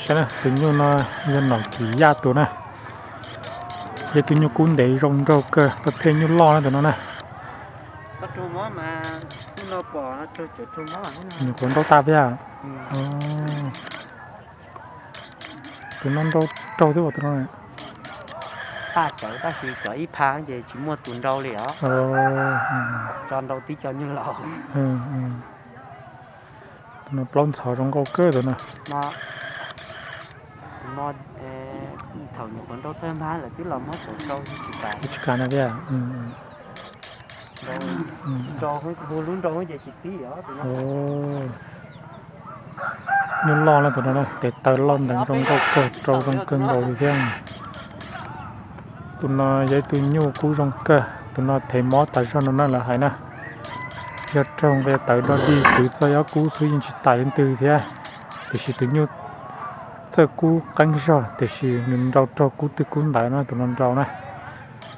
Saib na, tus nyuj no yog nom kim yaj tus na. Yog tus nyuj kub ntev zoo nraug kawg, pab pheej nyuj loj na tus no na. Nyuam qhuav nrau tag thiab. Tus no nrau raug thiab tus no. Tag cawv tab sis cov ib pha ces tsis muaj tus nrau li os. Tso nrau tib co nyuj laus. Tus no plaub ntxhov zoo nkauj kawg tus no. Tus no thaum nyuam qhuav nrau tag mas lawv twb los muab tau rau tsis kam. Tsis kam no thiab. Hu lub nrau ces tsis tib os. Nyuj loj na tus no na, tes taw loj nteev zoo nkauj kawg, rau zoo kawg nkaus li thiab. Tus no yog ib tug nyuj kub zoo kawg, tus no thev mob tas zog no na lawv hais na. Yog raug nqe tawv dog dig kwv txoj yob kub xwb yeej tsis tais li ntwg thiab. Tiam sis tus nyuj txawj kub qeeb zog tiam sis nws nrau raug kub twg kub ntawd no tus no nrau na.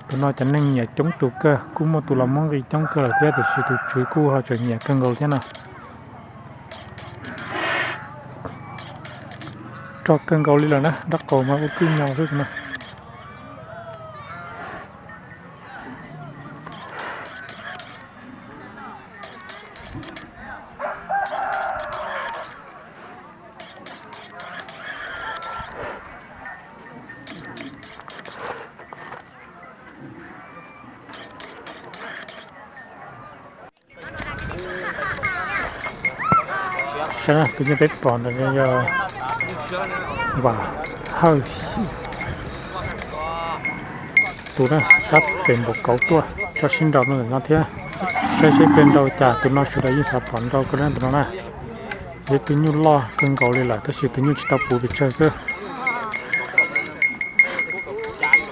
Tus no cov neeg nyiam coob tus kawg, kuj muaj tus los muab nqi coob kawg lawm thiab tiam sis tus tswv kuj ho tseem nyiam kawg nkaus thiab no. Rog kawg nkaus li lawm na, nraub qaum mas ua kwj nyo xwb tus no. Saib na, tus nyuj peb pom ntawm no yog Vam Hawj Xib. Tus na cab pem npaum kauv tuaj tso sib nraus rau ntawm no thiab. Saib seb peb nrau cas, tus no sawv daws yeej xav pom nrau kawg na tus no na. Yog tus nyuj loj kawg nkaus li lawm tab sis tus nyuj tsis tau puv pes tsawg xwb.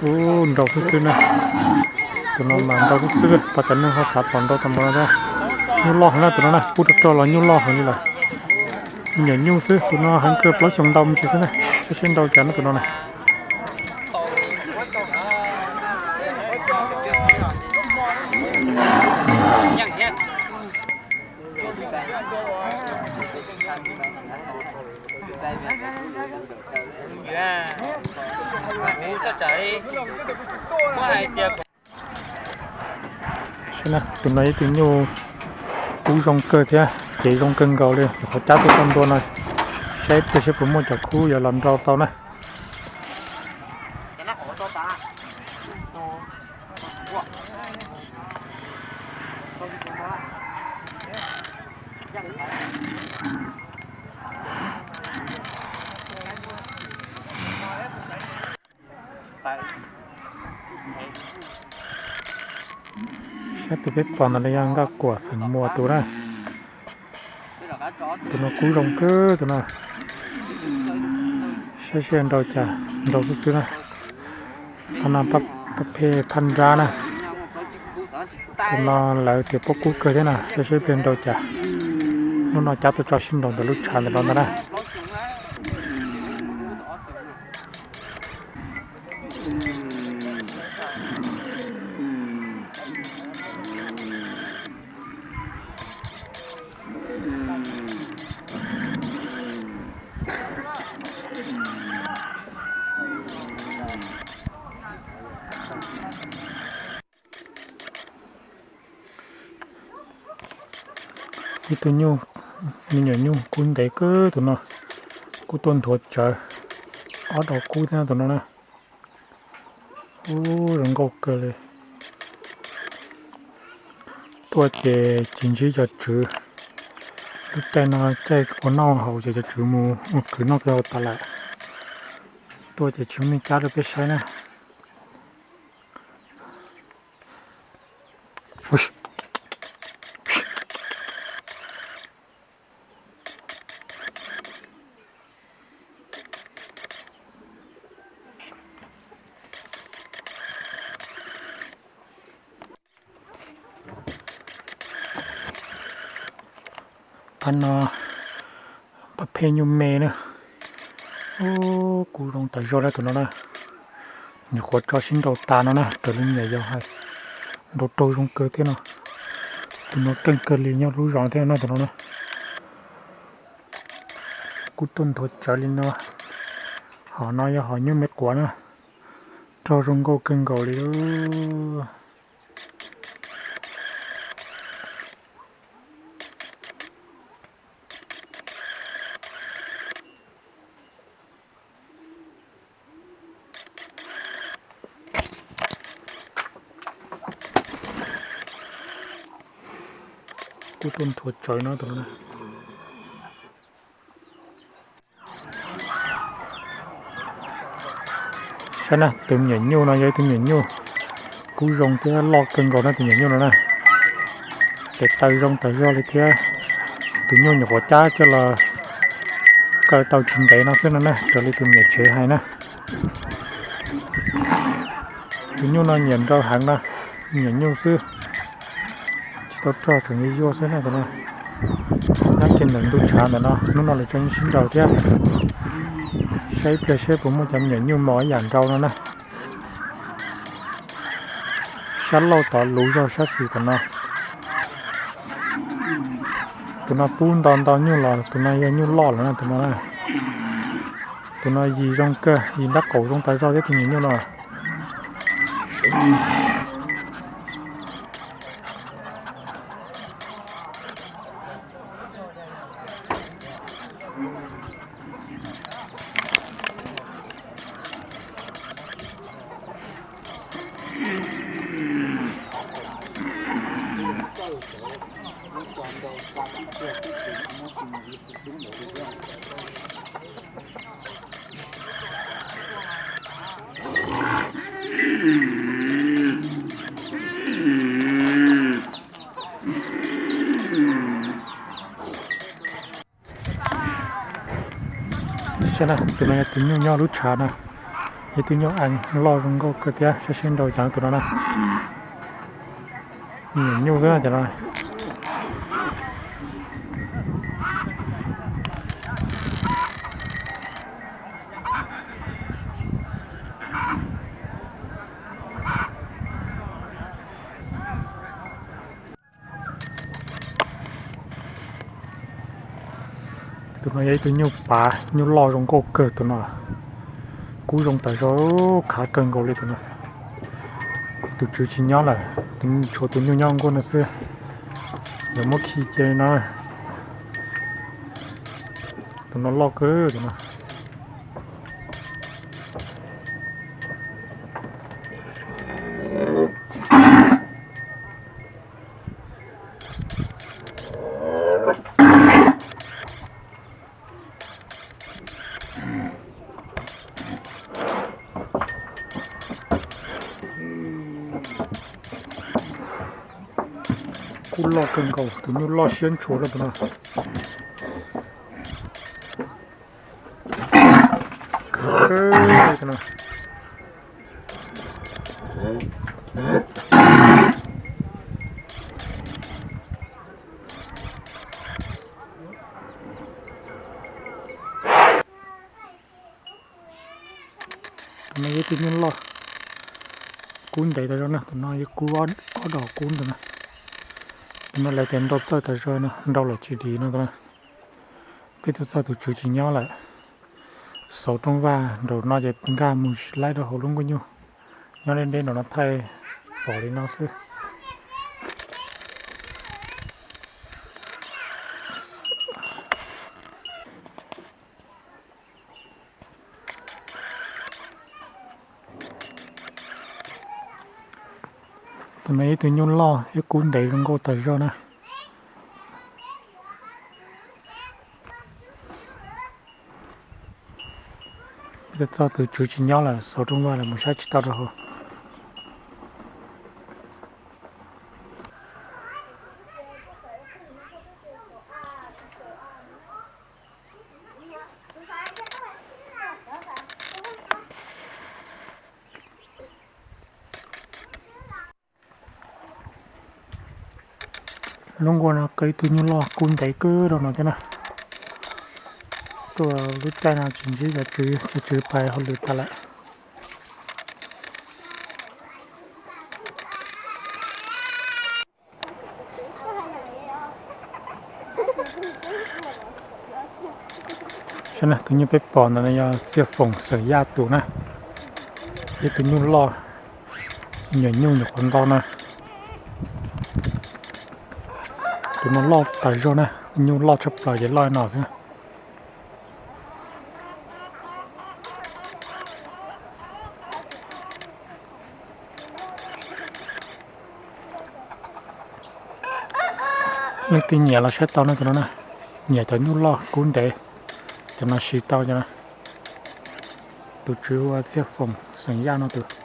Ub, nrau xwb xwb na. Tus no mas nrau xwb xwb, pab cov neeg ho xav pom nrau tau npaum no thiab. Nyuj loj heev na tus no na, pub rau rog los nyuj loj heev li lawm. Me nyuam nyuj xwb, tus no heev kawg plaub xyoos ntau me ntsis xwb na. Saib seb nrau cas na tus no na. Saib na, tus no yog tus nyuj kub zoo kawg thiab cev zoo kawg nkaus li, nyuam qhuav cab tuaj txog ntua no, saib tias seb puas muaj cov khub yuav los nrau tau na. Saib tus peb pom ntawd los yog Nkaj Kuam xeem Muas tus na. Tus no kub zoo kawg tus no. Saib seb nrau cas, nrau xwb xwb na. Qhov no pab phem phaj nrab na. Tus no lawv tias pob kub kawg thiab na, saib seb peb nrau cas. Hnub no cab tuaj tso sib nraus ntawm lub tshav ntawm no ntag na. Ib tug nyuj, me nyuam nyuj kub ntev kawg tus no, kub tuaj nthuav tsawv, ob dos kub thiab tus no na. Ub, zoo nkauj kawg li. Tuaj ces tsis ntsib cov tswv. Lub caij no caij ua noj haus ces cov tswv mus ua kwv noj kwv haus tas lawm. Tuaj ces tsis muaj neeg cab rau peb saib na. Phab no pab phem nyuj me na. Ub, kub zoo tas zog li tus no na. Nyuam qhuav tso sib nraus tas no na, raws li niam yau hais, nrau raug zoo kawg thiab no. Tus no keej kawg li nyob lub zos thiab no tus no na. Kub tuaj nthuav tsawv li no. Hom no yog hom nyuj me quav na, rog zoo nkauj kawg nkaus li. Kuj tuaj nthuav tsawv no tus no. Saib na, tus me nyuam nyuj no yog ib tug me nyuam nyuj kub zoo thiab loj kawg nkaus na, tus me nyuam nyuj no na. Tes taw zoo tas zog li thiab. Tus nyuj nyuam qhuav cab coj los kaw tau tsis ntev no xwb no na, raws li tus niam tsev hais na. Tus nyuj no nyiam nrau heev na, me nyuam nyuj xwb, tsis tau rog, tseem yuag yuag xwb na tus no. Nyob kiag ntawm ntuj tshav ntawm no, hnub no lawv tseem sib nraus thiab. Saib ib pliag seb puas muaj cov me nyuam nyuj mos ib yam nrau no na. Sab laug tod luv zog sab xis tom no. Tus no pub nto nto nyuj los, tus no yog nyuj loj lawm na tus no na. Tus no yim zoo kawg, yim nrab qaum zoo tas zog thiab tus me nyuam nyuj no. Saib na, tus no yog tus nyuj nyob lub tshav na, yog tus nyuj eev loj zoo nkauj kawg thiab, saib seb nrau cas tus no na. Me nyuam nyuj xwb cov no. Tus no yog ib tug nyuj pav, nyuj loj zoo nkauj kawg tus no. Kub zoo tas zog, khav kawg nkaus li tus no. Tus tswv tsis nyob lawm, tshuav tus nyuj nyob nkuaj no xwb. Lawv muab khi cia li no. Tus no loj kawg tus no. Kub loj kawg nkaus, tus nyuj loj siab ntshua rau tus no. Tus no yog tus nyuj loj kub ntev tas zog na, tus no yog kub ob dos kub ntawd na. Tus no lawv tias nrau txawj tas zog no, nrau los tsis dim no. Peb tuaj txog tus tswv tsis nyob lawm, xauv rooj vag nraum no ces nkag mus laib rau hauv lub nkuaj nyuj nyob deb deb nraum no thaij pom li no xwb. Tus no yog ib tug nyuj loj thiab kub ntev zoo nkauj tas zog na. Peb tuaj txog tus tswv tsis nyob lawm, xauv rooj vag lawm mus saib tsis tau rau hauv. Lub nkuaj no kaw ib tug nyuj loj kub ntev kawg rau no thiab na. Tuaj lub caij no tsis ntsib cov tswv, cov tswv pais hauj lwm tas lawm. Saib na, tus nyuj peb pom ntawm no yog Txiaj Foom xeem Yaj tus na, ib tug nyuj loj, nyuam nyuj nyuam qhuav ntau na. Tus no loj tas zog na, nyuj loj tshaj plaws ces loj no xwb na. Leej twg nyiam los saib tau na tus no na, nyiam cov nyuj loj kub ntev, cov no siv tau cov no. Tus tswv hu ua Txiaj Foom xeem Yaj no tus.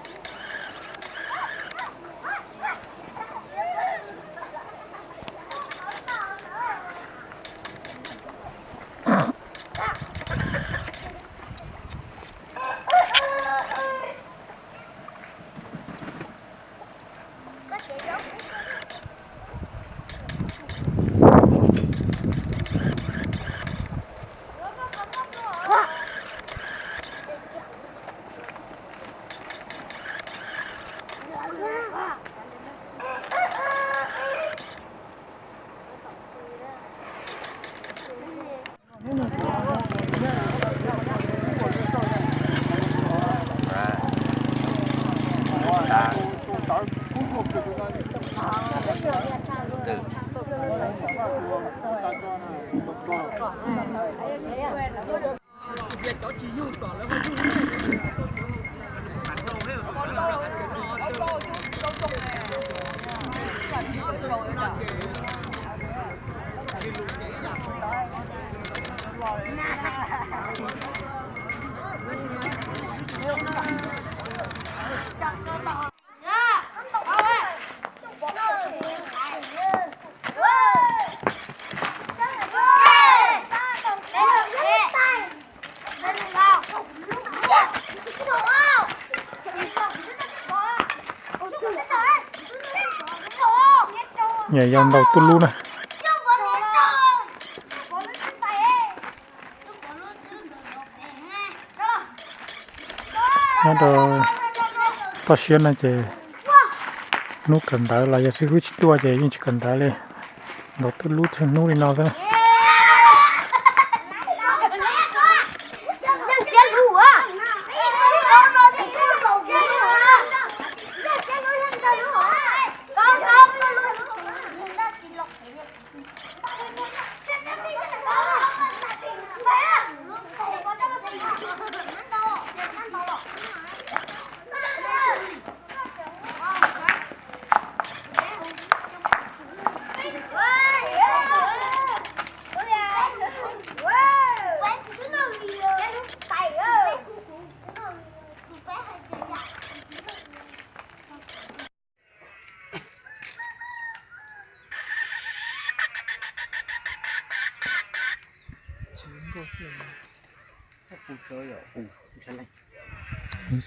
Nyuam yaus yau ntaus tuj lub na. Nyob rau toj siab no ces hnub kawm ntawv los yog xib hwb tsis tuaj ces yeej tsis kawm ntawv li. Ntaus tuj lub txhua hnub li no xwb.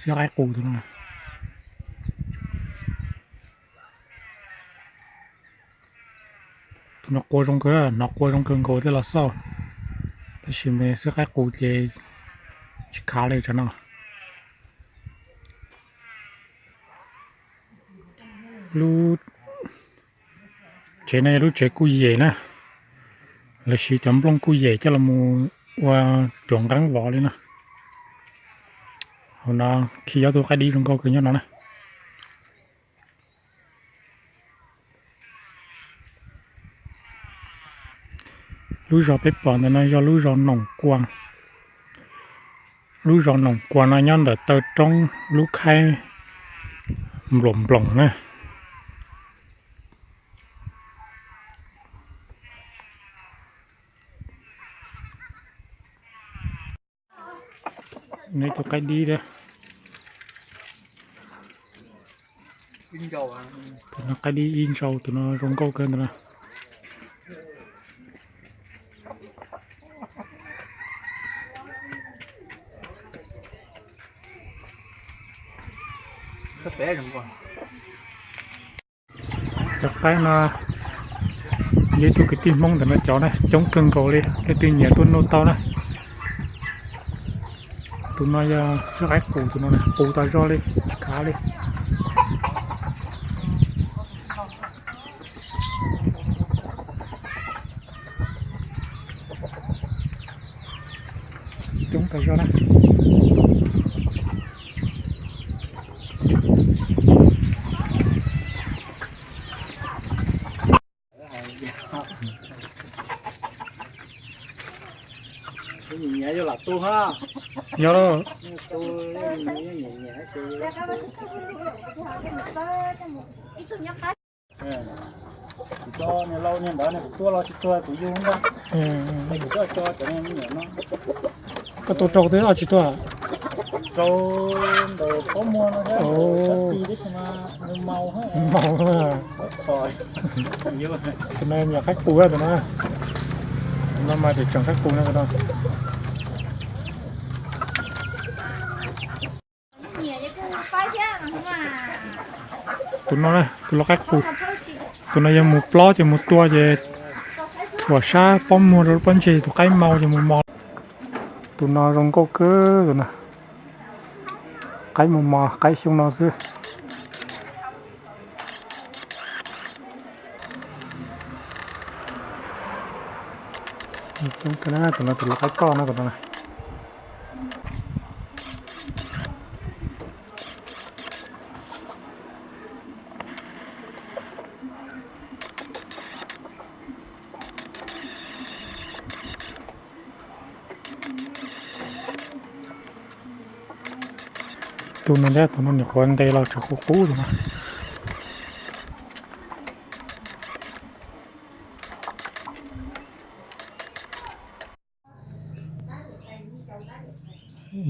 Xiab qaib qus tus no. Tus no qua zoo kawg, hnov qua zoo kawg nkaus thiaj los xauj. Tab sis mas xiab qaib qus ces tsis khav li tsam no. Lub tsev no yog lub tsev kuj yem na, lawv siv cov nplooj kuj yem coj los mus ua cuam nqeeb vov li no. Hauv no khi ob tug qaib dib zoo nkauj kawg nyob no na. Lub zos peb pom ntawm no yog lub zos Noom Kua. Lub zos Noom Kua no nyob ntawm taw roob lub khaib Nploos Nploos na. Neb tus qaib dib thiab. Tus no qaib dib ib ntsau, tus no zoo nkauj kawg ntawm no. Cov qaib no yog ib tug kwv tij Hmoob ntawm no cov na, coob kawg nkaus li, leej twg nyiam tuaj noj tau na. Tus no yog xiab qaib qus, tus no qus tas zog li, tsis khav li. Pas zoo na. Yog los. Kuv coj niag lau niag ntawd ne, kuv tua los tsis tuag kuv yug ntag. Kuv coj tso cov me nyuam no. Koj tua rau twb los tsis tuag? Rau ntawm pob muag no thiab, sab tis tab sis mas nws maus, maus. Txhom. Tus no me nyuam qaib qus, tus no, tus no mas tseem qaib qus no, tus no. Tus no, tus lau qaib qus. Tus no yog mus plob ces mus tua ces txhuam sab pob muag rau lub pob ntseg, tus qaib maus ces mus mos. Tus no zoo nkauj kawg tus no. Qaib mus mos qaib xyoo no xwb. Tus no tus lau qaib toj no, tus no. Tus no thiab, tus no nyuam qhuav ntes los tseem qub qub tus no.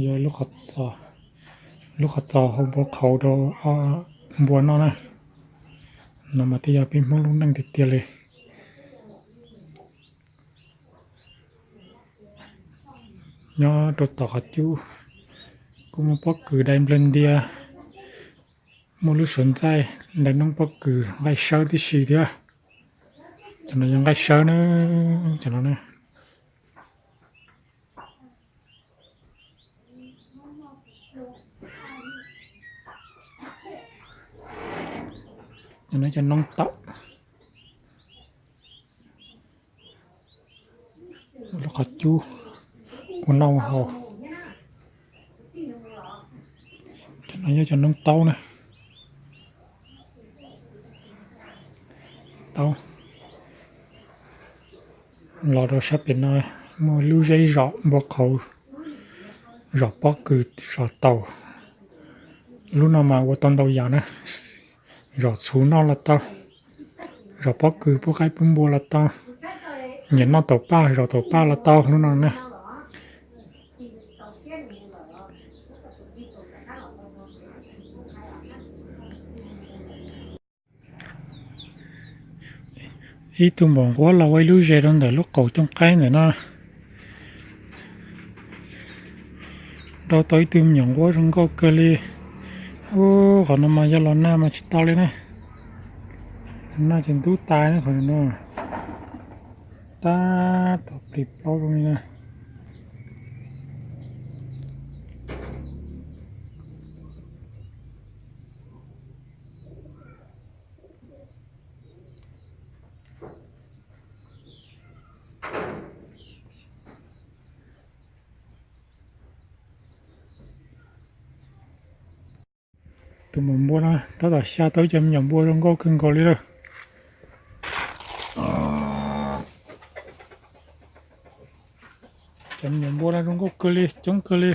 Yog lub qhov txos hauv npua qhauv rau npua noj na. No mas twb yog peb Hmoob lub neej tiag tiag li. Nyob rau tom qhov cub kuj muaj pob kws dai nplawg ntia, muaj lub suav ntxaij dai noob pob kws nqaij sawb tib si thiab. Cov no yog nqaij sawb na, cov no na. Cov no cov noob taum, lub qhov cub ua noj ua haus. Cov no yog cov noob taub na. Taub los rau sab pem no, muaj lub zeb zom npua qhauv, zom pob kws, zom taus. Lub no mas ua tau ntau yam na, zom txhuv noj los tau, zom pob kws pub qaib pub npua los tau, nyiam noj taum paj zom taum paj los tau lub no na. Ib tug npawg nquab los ua ib lub zes rau ntawm lub qaum cooj qaib ntawm no. Nrau tau ib tug me nyuam nquab zoo nkauj kawg li. Ub, qhov no mas yog los nag mas tsis tau li na. Nag ces ntub tas na qhov no. Tab tom plig plaub zoo li na. Tus maum npua no tab tom xya tau ib cov me nyuam npua zoo nkauj kawg nkaus li lawm. Cov me nyuam npua no zoo nkauj kawg li, coob kawg li.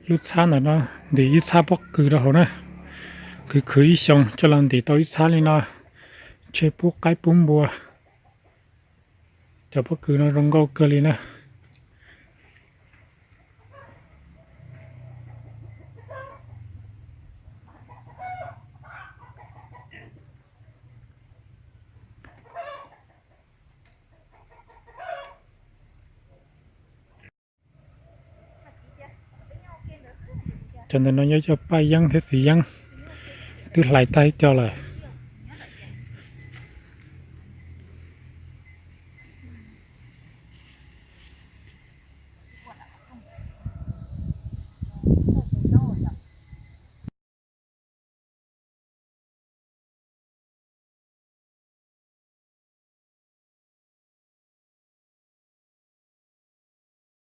Lub txhab ntawm no ntim ib txhab pob kws rau hauv na, khwv khwv ib xyoos coj los ntim tau ib txhab li no, tseg pub qaib pub npua. Cov pob kws no zoo nkauj kawg li na. Cov ntawm no nyob cov paj yeeb thiab txiv yeeb, twb hlais tag ib co lawm. Tam sim